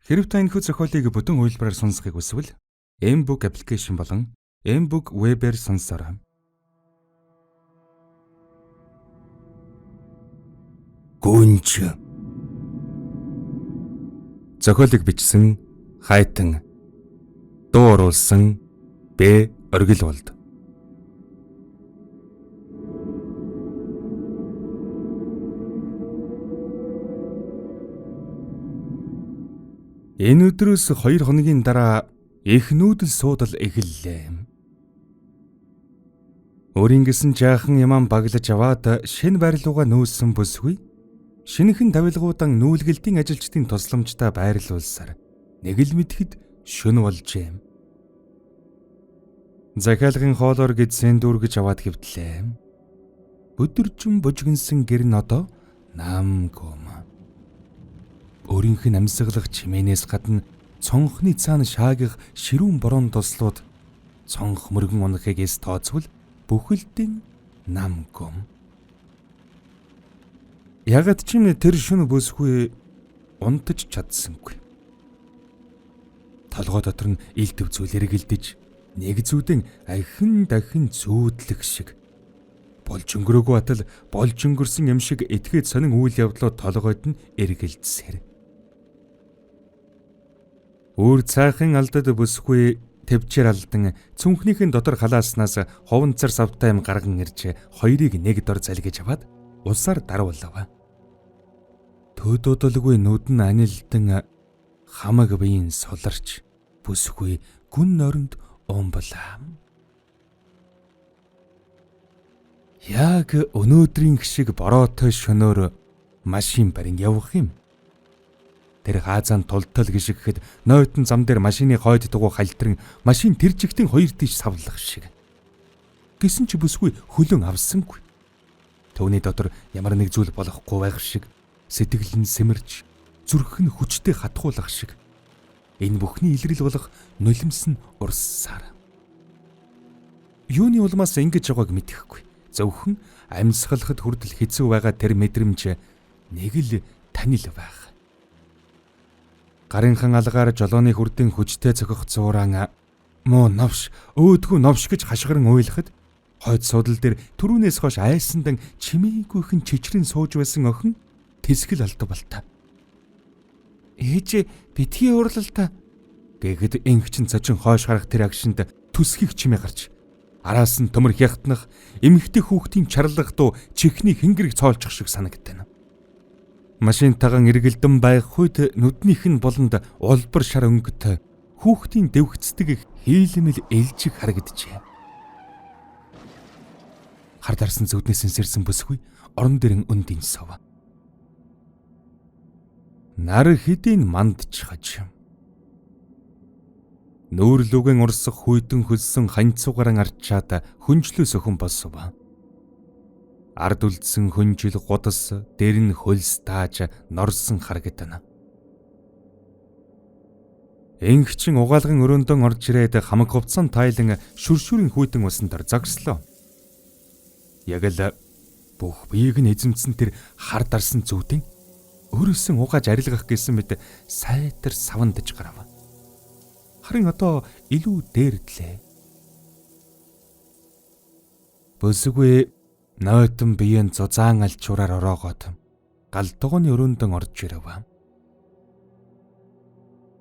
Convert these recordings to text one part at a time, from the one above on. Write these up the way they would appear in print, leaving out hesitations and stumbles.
Хэрв та энэхүү зохиолыг бүтэн хувилбараар сонсохыг хүсвэл mBook application болон mBook web-ээр сонсоорой. Гүнж. Зохиолыг бичсэн Хайтан, дуу оруулсан Б. Оргилволд. Энэ өдрөөс 2 хоногийн дараа их нүүдэл суудал эхэллээ. Өөрийн гэсэн жаахан ямаан баглаж аваад шинэ байрлууга нүүсэн бүсгүй шинэхэн тавилгуудан нүүлгэлтийн ажилчдын тусламжтай байрлуулсаар нэг л мэдэхэд шөнө болжээ. Захиалгын хоолоор гэдсэн дүүргэж аваад хэвтлээ. Өдөржин бужигнсан гэр нь одоо нам гом. Өөрийнх нь амьсгалах чимээнээс гадна цонхны цаана шаагих ширүүн борон тослууд цонх мөргөн унахыг эс тооцвол бүхэлдэн нам гом. Ягд чинь тэр шөнө бүсгүй унтаж чадсангүй. Толгой дотор нь ил төв зүйл эргэлдэж нэг зүүдэн ахин дахин зүүдлэх шиг болж өнгөрөөгүй атал болж өнгөрсөн юм шиг этгээд сонин үйл явдлууд толгойд нь эргэлдсээр. Өөр цайхан алдад бүсгүй тэвчээр алдан цүнхнийхэн дотор халааснаас ховонцор савтай юм гарган ирж хоёрыг нэг дор залгиж аваад усаар даруулав. Төдөөдөлгүй нүд нь анилдан хамаг биеийн суларч бүсгүй гүн норнд умблаа. Яг өнөөдрийн шиг бороотой шөнөөр машин барин явах юм. Тэр хаазаан тултал гიშгэхэд нойтон зам дээр машины хойд дугуй халтран машин тэр жигтэн хоёр тийш савлах шиг. Гэсэн ч бүсгүй хөлөн авсангүй. Түүний дотор ямар нэг зүйл болохгүй байх шиг сэтгэл нь сэмэрч зүрх нь хүчтэй хатгуулах шиг. Энэ бүхний илрэл болох нулимс нь урссаар. Юуны улмаас ингэж байгааг мэдэхгүй. Зөвхөн амьсгалахад хүртэл хэцүү байгаа тэр мэдрэмж нэг л танил байх. Гарынхан алгаар жолооны хүрдэн хүчтэй цохих зураан муу новш өөдгүү новш гэж хашгиран уйлахад хойд суудал дээр түрүүнээс хойш айсандан чимээгүйхэн чичрэн сууж байсан охин тэсгэл алдав балта. Ээж битгий уурлал та гэхэд ингэчин цочин хойш харах тэр агшинд төсхийг чимээ гарч араас нь төмөр хягтнах эмэгтэй хүүхдийн чарлах дуу чихний хэнгэрэг цоолчих шиг санагдана. Машинтайгаан эргэлдэн байх үед нүднийх нь буланд улбар шар өнгөтэй хүүхдийн дэвхцдэг хийлмэл элжиг харагджээ. Хар дарсан зүуднээс сэрсэн бүсгүй орон дэрэн өндийн сов. Нар хэдийн мандчихаж. Нүүрлүгэн урсах хүйтэн хөлсөн ханьцуугаран арчаад хөнжлөө сөхөн болсов. Ард үлдсэн хөнжил гудас дээр нь хөлс тааж норсон харагдана. Ингэчин угаалгын өрөөндөн орж ирээд хамаг хувцсан тайлан шүршүрийн хүйтэн усан дор зогслоо. Яг л бүх биеийг нь эзэмдсэн тэр хар дарсан зүудэн өөрөөсөн угааж арилгах гэсэн мэт сайтар савндаж гарав. Харин одоо илүү дээрдлээ. Бүсгүй нойтон биеийн зузаан алчуураар ороогоод гал тогооны өрөөндөн орж ирэв.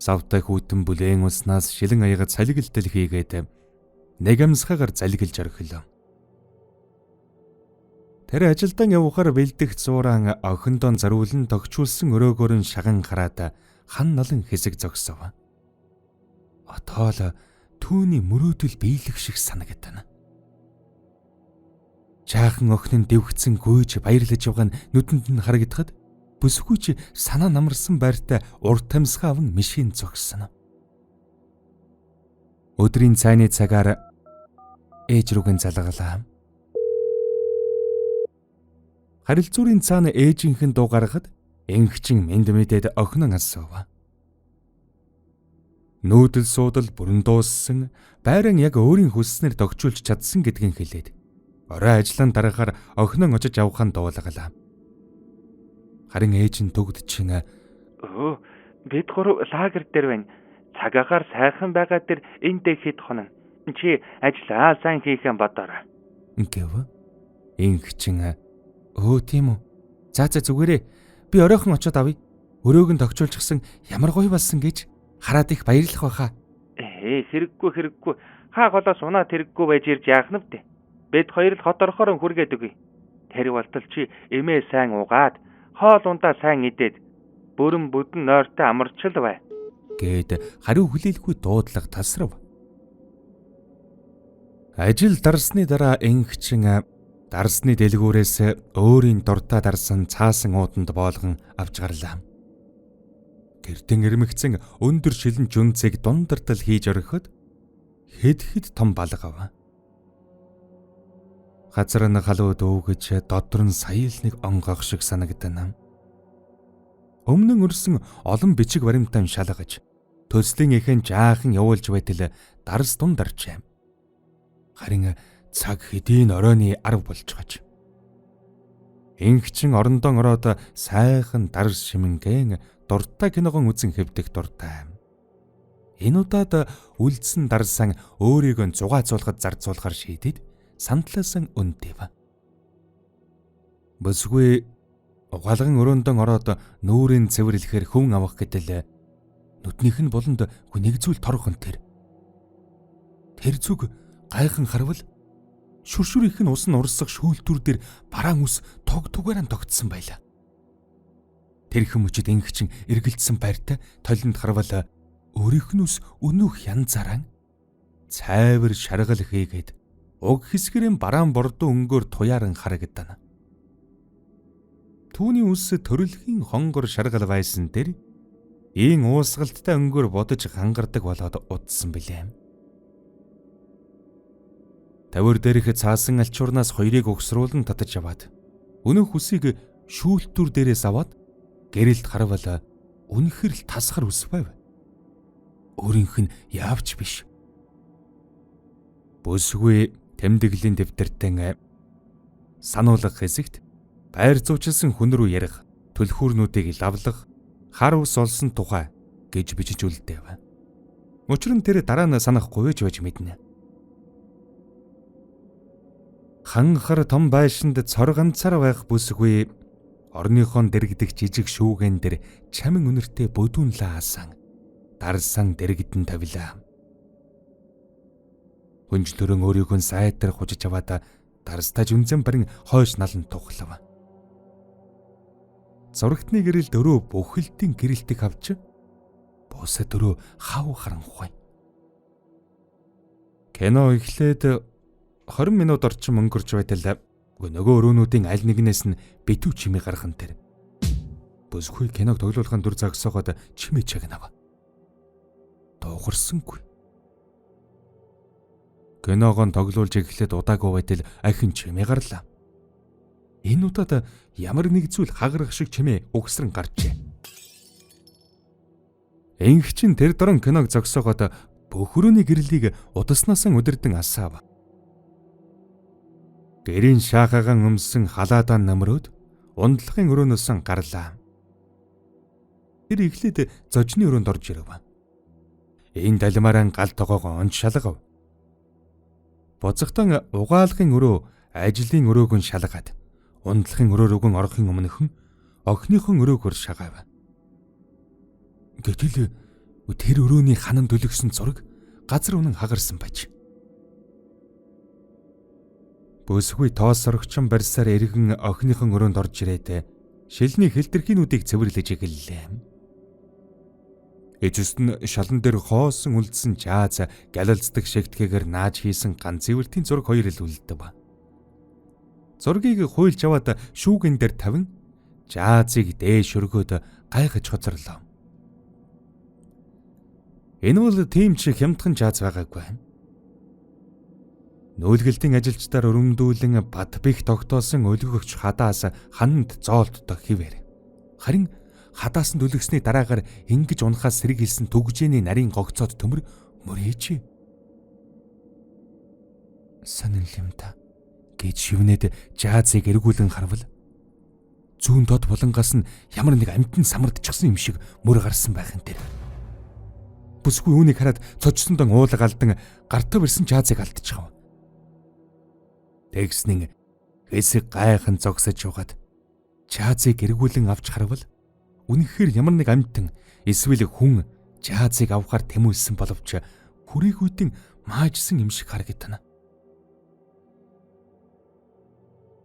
Савтай хүйтэн бүлээн уснаас шилэн аяга салгилтэл хийгээд нэг амьсгаагаар залгилж орхилоо. Тэр ажилдан явахаар бэлдэх зураан охиндоо заруулан тогтчулсан өрөөгөр нь шаган хараад хан налан хэсэг зогсов. Одоо л түүний мөрөөдөл биелэх шиг санагдана. Жаахан охин нь дэвхцэн гүйж баярлаж байгаа нь нүдэнд нь харагдахад бүсгүйч санаа намарсан байртай урт амьсгаа аван мишийн зогсон. Өдрийн цайны цагаар ээж рүүгэн залгалаа. Харилцуурын цаана ээжийнхэн дуу гаргахад ингэчин мэнд мэдээд охин асуув. Нүүдэл суудал бүрэн дууссан, байран яг өөрийн хүсснээр тогтчулж чадсан гэдгийг хэлээд орой ажлын дараагаар охин очиж авахын дуулгалаа. Харин ээж нь төгд чин өө Бид гурав лагер дээр байна. Цаг агаар сайхан байгаа дээр эндээ хэд хонно. Чи ажлаа сайн хийхэн бодоорой гэв. Инх чин өө тийм үү. За за зүгээрээ би оройхон очиод авъя. Өрөөг нь тогтчулчихсан ямар гоё болсон гэж хараад их баярлах байхаа. Хэрэггүй хэрэггүй. Хаа голоос унаад хэрэггүй байж ирж яах нь вэ? Бид хоёр л хот орохоор хүргээд өгье. Тэр болтол чи эмээ сайн угаад, хоол ундаа сайн идээд бүрэн бүдэн нойртой амарчл бай гэд хариу хүлээлгүй дуудлага тасрав. Ажил дарсны дараа инхчин дарсны дэлгүүрээс өөрийн дуртай дарсан цаасан ууданд боолгон авч гарлаа. Гэртэн ирмэгцэн өндөр шилэн жүнцийг дундартал хийж орхиод хэд хэд том балга ав. Газар нь халуу дүүгэж дотор нь сая л нэг онгойх шиг санагдана. Өмнө нь өрсөн олон бичиг баримтаа шалгаж төслийн эхэн жаахан явуулж байтал дарс дундарчээ. Харин цаг хэдийн оройн 10 болчихож. Инхчин орондон ороод сайхан дарс шимэнгэн дуртай киногон үзэн хэвдэх дуртай. Энэ удаад үлдсэн дарсан өөрийгөө зугаацуулахад зарцуулахар шийдээд сандлаасан үндэв. Бүсгүй угаалган өрөөндөн ороод нүүрийн цэвэрлэхээр хүн авах гэтэл нүднийх нь буланд нэг зүйл торхон тэр. Тэр зүг гайхан харвал шүршүр их нь ус нь урсах шүүлтүр дээр бараан ус туг тугаараа тогтсон байлаа. Тэр хүмүүчид ингэчин эргэлдсэн байртай толинд харвал өөрийнх нь ус өнөөх янзаараа цайвар шаргал хийгээд уг хэсгэрэн бараан бордоо өнгөөр туяаран харагдана. Түүний үс төрөлхийн хонгор шаргал байсан дээр ийн уусгалттай өнгөөр бодож хангардаг болоод удсан билээ. Тавир дээрх цаасан альчуурнаас хоёрыг угсруулан татаж аваад өнөөх үсийг шүүлтүр дээрээс аваад гэрэлд харвал үнэхэр л тасхар үс байв. Өөрийнх нь яавч биш. Бүсгүй тэмдэглэлийн дэвтэртэн сануулга хэсэгт байр зуучилсан хүн рүү ярих, түлхүүрнүүдийг лавлах, хар ус олсон тухай гэж бичиж үлдээв. Учир нь тэр дараа нь санахгүй ч байж мэднэ. Ханхар том байшинд цор ганцаар байх бүсгүй орныхон дэрэгдэх жижиг шүүгэн дээр чамин үнэртэй бодүнлаа асан. Дарсан дэрэгдэн тавилаа. Хүнжлөрөн өөрийгөө сайтар хужиж аваад дарстаж үнзэн барин хойш налан тухлав. Зурагтны гэрэлд өрөө бүхэлдийн гэрэлтийг авч бусад өрөө хав харанхуй. Кино эхлээд 20 минут орчим өнгөрч байтал нөгөө өрөөнүүдийн аль нэгнээс нь битүү чимээ гарах нь тэр. Бүсгүй киног тоглуулахын дүр зогсоогоод чимээ чагнав. Дуухарсангүй. Киногоо тоглуулж эхлээд удаагүй байтал ахин чимээ гарлаа. Энэ удаад ямар нэг зүйл хагарах шиг чимээ угсран гарчээ. Инх чин тэр дорон киног зогсоогоод бүх өрөөний гэрлийг удаснаас нь удирдан асаав. Гэрийн шаахагаан өмсөн халаадаан нөмрөөд ундлахын өрөөнөөс нь гарлаа. Тэр эхлээд зожны өрөөнд орж ирэв. Энэ далимаараа гал тогоогоо онж шалгав. Буцагтан угаалгын өрөө ажлын өрөөг нь шалгаад ундлахын өрөө рүүгэн орохын өмнөхөн охиныхон өрөөгөр шагаав. Гэтэл тэр өрөөний ханан төлөгсөн зураг газар үнэн хагарсан байж. Бүсгүй тоос сорогчон барьсаар эргэн охиныхон өрөөнд орж ирээд шилний хилтерхийнүүдийг цэвэрлэж эхэллээ. Эцэст нь шалан дээр хоосон үлдсэн жааз галалцдаг шигтгэгээр нааж хийсэн ганц цэвэртийн зураг хоёр л үлдэв. Зургийг хуйлж аваад шүүгэн дээр тавин жаазыг дээш өргөөд гайхаж хоцорлоо. Энэ бол тийм ч хямдхан жааз байгаагүй. Нүүлгэлтийн ажилчдаар өрөмдүүлэн бат бих тогтоосон өлгөгч хадаас хананд зоолттой хിവэр. Харин хадаас нь түлэгсний дараагаар ингэж унахаас сэргийлсэн түгжээний нарийн гогцоод төмөр мөрийч. Сонин юм та гэж шивнэд жаазыг эргүүлэн харвал Зүүн дод булангаас нь ямар нэг амьтан самардчихсан юм шиг мөр гарсан байх нь тэр. Бүсгүй үүнийг хараад цочсондон уулга алдан гартав ирсэн жаазыг алдчихав. Тэгснэн хэсэг гайхан зогсож яваад жаазыг эргүүлэн авч харвал үнэхээр ямар нэг амьтан эсвэл хүн жаазыг авахар тэмүүлсэн боловч хүрээгүйдэн маажсан юм шиг харагдана.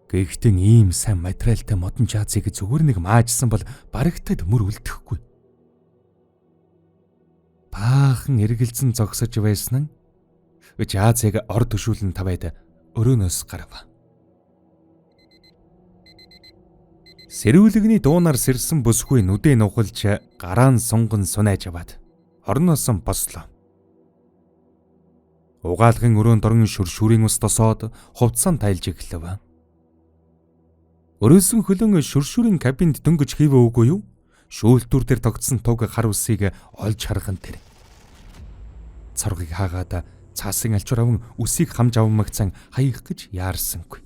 Гэхдээ ийм сайн материалтай модон жаазыг зүгээр нэг маажсан бол барагтад мөр үлдэхгүй. Баахан эргэлзэн зогсож байсан нь жаазыг ор төшүүлэн тавиад өрөөнөөс гарав. Сэрүүлэгний дуунаар сэрсэн бүсгүй нүдээ нухалж гараан сунган сунаж аваад орноос нь бослоо. Угаалгын өрөөнд орон шүршүрийн ус тосоод хувцсаа тайлж эхлэв. Өрөөсөн хөлөн шүршүрийн кабинд дөнгөж хийвэ үгүй юу? Шүүлтүүр дээр тогтсон туг хар усыг олж харах нь тэр. Цоргийг хаагаад цаасын алчуур аван үсийг хамж авмагцан хаях гэж яарсангүй.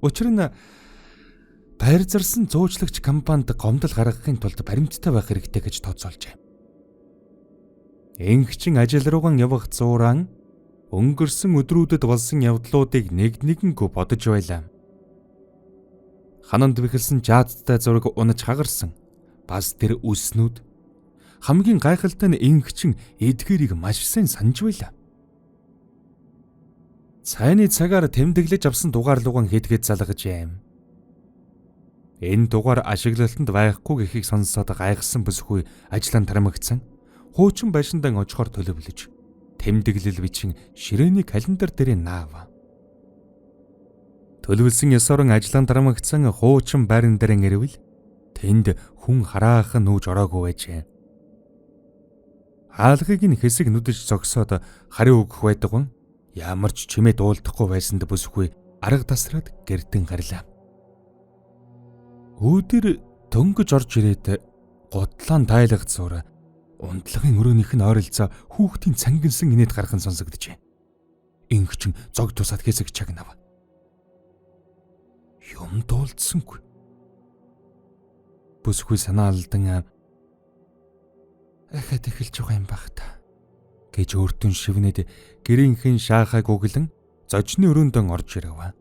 Учир нь байр зарсан зуучлагч компанид гомдол гаргахын тулд баримттай байх хэрэгтэй гэж тооцоолжээ. Ингэчин ажил руугаан явах зуурaan өнгөрсөн өдрүүдэд болсон явдлуудыг нэг нэгэнгүй бодож байлаа. Хананд бэхэлсэн жаазтай зураг унаж хагарсан. Бас тэр үснүүд хамгийн гайхалтай нь ингэчин эдгээрийг маш сайн санаж байлаа. Цайны цагаар тэмдэглэж авсан дугаар лугаан хэд хэд залгажээ. Энэ дугаар ашиглалтанд байхгүй гэхийг сонсоод гайхсан бүсгүй ажлаа тарамгдсан. Хуучин байшиндан очихоор төлөвлөж тэмдэглэл бичин ширээний календар дээрээ наав. Төлөвлөсөн ёсоор ажлаа тарамгдсан хуучин байран дээр ирвэл тэнд хүн хараахан нүүж ороогүй байжээ. Хаалгыг нь хэсэг нүдэж зогсоод хариу өгөх байдгүй ямар ч чимээ дуулдахгүй байсанд бүсгүй арга тасраад гэрдэн гарлаа. Үүдэр дөнгөж орж ирээд гутлаан тайлах зур унтлагын өрөөнийх нь ойролцоо хүүхдийн цангинсан инээд гарах нь сонсогджээ. Ингэчин зог тусаад хэсэг чагнав. Юм дуулдсангүй. Бүсгүй санаа алдан ахад эхэлж байгаа юм байх та гэж өөртөө шивнэд гэрийнхэн шаахайг өглөн зожны өрөөндөө орж ирэв.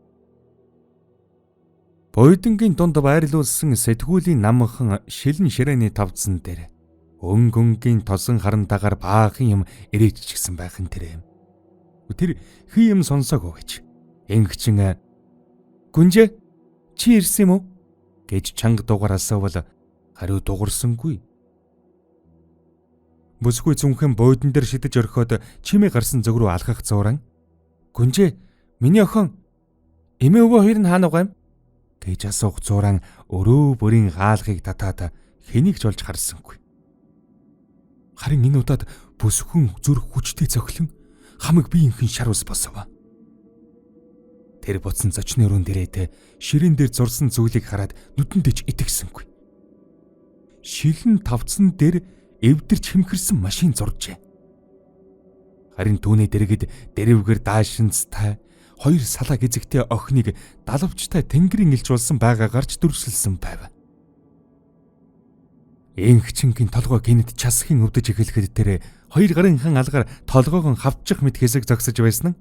Буйдангийн дунд байрлуулсан сэтгүүлийн намхан шилэн ширээний тавцсан дээр өнгө өнгийн тосон харантаагаар баахан юм ирээччихсэн байх нь тэрэ. Тэр хий юм сонсоогүй гэж. Ингэчин "Гүнжээ чи ирсэн юм уу?" гэж чанга дуугаар асуувал хариу дуурсангүй. Бүсгүй зүнхэн буудан дээр шидэж орхиод чимээ гарсан зүг рүү алхах зууран "Гүнжээ миний охин эмээ өвөө хоёр нь хаана байгаа юм?" гэж асуух зууран өрөө бүрийн хаалгыг татаад хэнийг ч олж харсангүй. Харин энэ удаад бүсгүн зүрх хүчтэй цохилон хамаг биеийнхэн шар ус босов. Тэр буцсан зочны өрөөнд ирээд ширээн дээр зурсан зүйлийг хараад нүдэндээ ч итгэсэнгүй. Шилэн тавцсан дээр эвдэрч хэмхэрсэн машин зуржээ. Харин түүний дэргэд дэрвгэр даашинцтай хоёр салаа гизэгтэй охиныг далавчтай тэнгэрийн элч болсон байгаагаар ч дүрсэлсэн байв. Энхчингийн толгой гинэт часхийн өвдөж эхлэхэд тэр хоёр гарынхан алгаар толгоогон хавчих мэт хэсэг зогсож байсан нь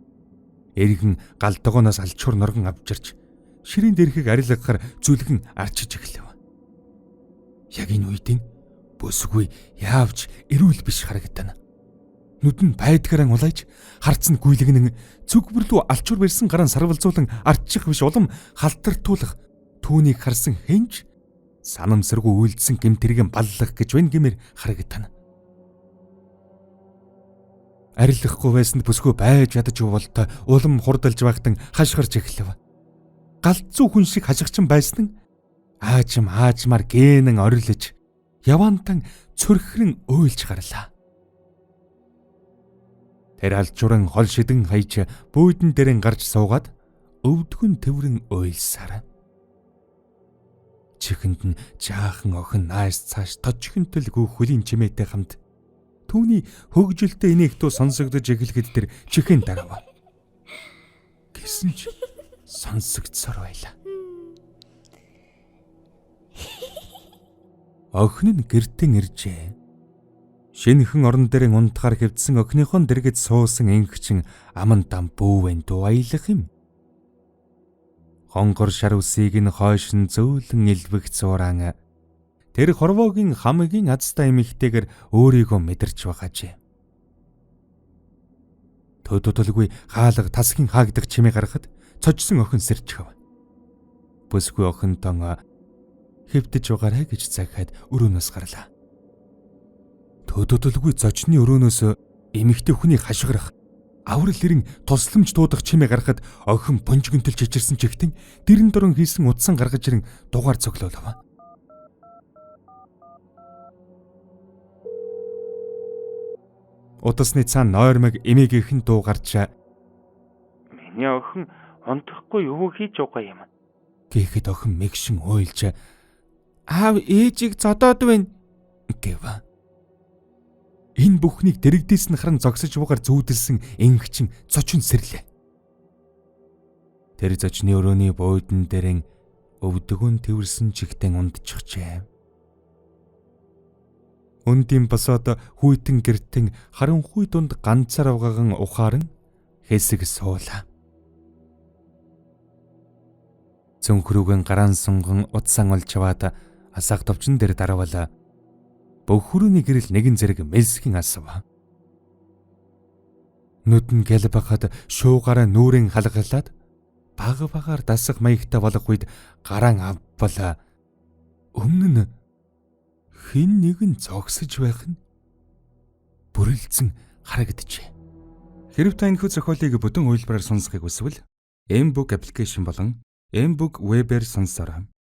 эргэн гал тогооноос алчуур норгон авчирч ширээн дээрхийг арилгахаар зүлгэн арчиж эхлэв. Яг энэ үед бүсгүй яавч эрүүл биш харагдана. Нүд нь байдгаараа улайж харц нь гүйлгэнэн зүгбэрлүү алчуур барьсан гаран сарвалзуулан арчих биш улам халтартуулах түүнийг харсан хэнч санамсаргүй үйлдсэн гэмтэргэн баллах гэж байна гэмээр харагдана. Арилгахгүй байсанд бүсгүй байж ядаж болтой улам хурдалж байхтан хашгирч эхлэв. Галзуу хүн шиг хашгирчин байсан нь аажим аажмаар гэнэн орилж яваантан цөрхрэн уйлж гарлаа. Тэр алжууран хол шидэн хаяж бүйдэн дээрэн гарч суугаад өвдгөн тэврэн уйлсаар. Чихэнд нь жаахан охин нааш цааш тожхинтэл гүөх хөлийн чимээтэй хамт түүний хөгжилтэй инээх дуу сонсогдож эхлэхэд тэр чихэн дарав. Гэсэн ч сонсогдсоор байлаа. Охин нь гэртэн иржээ. Шинэхэн орон дээр унтахаар хэвдсэн охиныхон дэргэд суусан ингэчин аман дам бүүвэн дуу аялах юм. Хонгор шар үсийг нь хойш нь зөөлөн илбэг зураан тэр хорвоогийн хамгийн азтай эмэгтэйгэр өөрийгөө мэдэрч байгаажээ. Төдөлгүй хаалга тасгийн хаагдах чимээ гаргахад цожсон охин сэрчхэв. Бүсгүй охинтон хэвдэж байгаарэ гэж захиад өрөөнөөс гарлаа. Төдөлгүй зочны өрөөнөөс эмэгтэй хүний хашгирах аврал ирэн тусламж дуудах чимээ гаргахад охин бонжгөнтөл чичирсэн чигтэн дэрэн дорон хийсэн утсан гаргаж ирэн дугаар цоглуулав. Утасны цаана нойрмог эмээгийнхэн дуу гарч "Миний охин унтахгүй юу хийж байгаа юм?" гэхэд охин мэгшин уйлж "Аав ээжийг зодоод байна" гэв. Энэ бүхнийг дэрэгдээс нь харан зогсож бугаар зүүдэлсэн ингэчин зочин сэрлээ. Тэр зочны өрөөний буудан дээрэн өвдөгөн тэрсэн чигтэн ундчихжээ. Өндийн босоод хүйтэн гэртэн харанхуй дунд ганцаар авгаган ухааран хэсэг суулаа. Цөнхрүүгэн гараан сунган утсан олж аваад асаах товчон дээр дарвал бүх хүрээний гэрэл нэгэн зэрэг мэлсгэн асав. Нүд нь гэл бахад шуугаараа нүрэн халгалаад баг багаар дасах маягтай болох үед гараан авбал өмнө нь хэн нэгэн зогсож байх нь бүрэлдсэн харагджээ. Хэрв та энэхүү зохиолыг бүтэн хувилбараар сонсохыг хүсвэл mBook application болон mBook web-ээр сонсоорой.